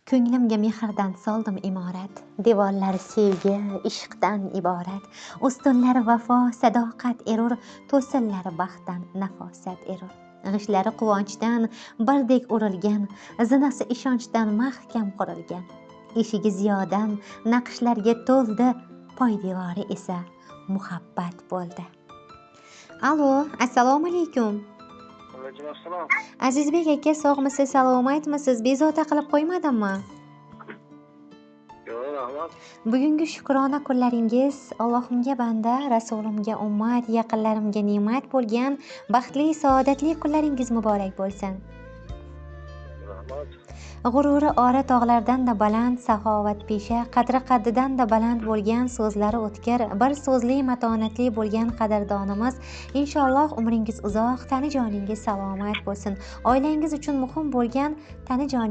Ko'nglimga mehrdan soldim imorat, devorlari sevgi, ishqdan iborat, ustunlari vafo, sadoqat erur, to'sinlari baxtdan nafosat erur. G'ishlari quvonchdan birdek urilgan, zinasi ishonchdan mahkam qurilgan. Eshigi ziyodan naqshlarga to'ldi, poydevori esa muhabbat bo'ldi. Alo, assalomu alaykum. Alaykum assalom. Azizbek aka, sog'misiz, salomatmisiz? Bezovta qilib qo'ymadimmi? Yo'q, rahmat. Bugungi shukrona kunlaringiz Allohimga banda, rasulimga ummat, yaqinlarimga ne'mat bo'lgan baxtli, saodatli kunlaringiz muborak bo'lsin. Rahmat. G'ururi ora tog'lardan-da baland, saxovatpesha, qadri qaddidan-da baland bo'lgan, so'zlari o'tkir, bir so'zli matonatli bo'lgan qadrdonimiz, inshaalloh umringiz uzoq, tani joningiz salomat bo'lsin. Oilangiz uchun muhim bo'lgan tani joningiz